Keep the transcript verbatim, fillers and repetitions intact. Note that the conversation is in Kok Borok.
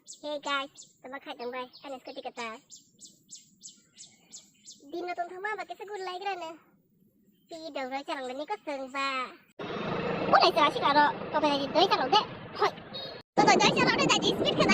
Hey guys, tama khai tong bai, ani scooty kata. Din no tong thangma ba kisa gur lai grane. Pi dong roi charang le ni ko seng ba. Ulai sa si karo, ko bai doi charang de. Hoi. To doi charang de, dai speed kha